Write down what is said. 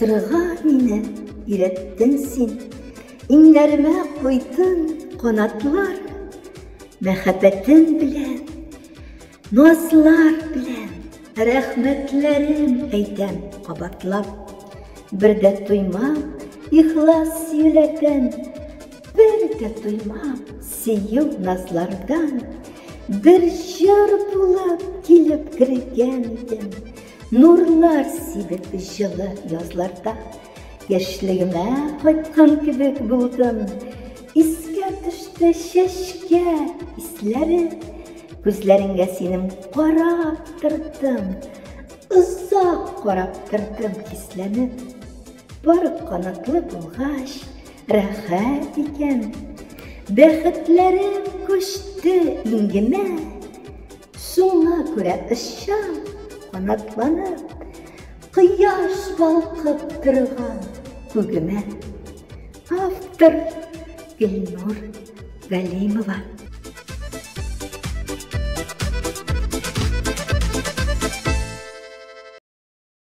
Очырга мине өйрәттең син, Иңнәремә куйдың канатлар, Мәхәббәтең белән, назлар белән Рәхмәтләрем әйтәм кабатлап. Бер дә туймам ихлас сөюләрдән, Бер дә туймам сөю назлардан. Бер җыр булып килеп кергән идем, Нурлар сибеп җылы язларда. Яшьлегемә кайткан кебек булдым, Искә төште чәчкә исләре. Күзләреңгә синең карап тордым, Озак карап тордым хисләнеп. Пар канатлы булгач, рәхәт икән. Бәхетләрем күчте иңгемә. Шуңа күрә очам, канатланып, Кояш балкып торган күгемә. Автор Гөлнур Галимова.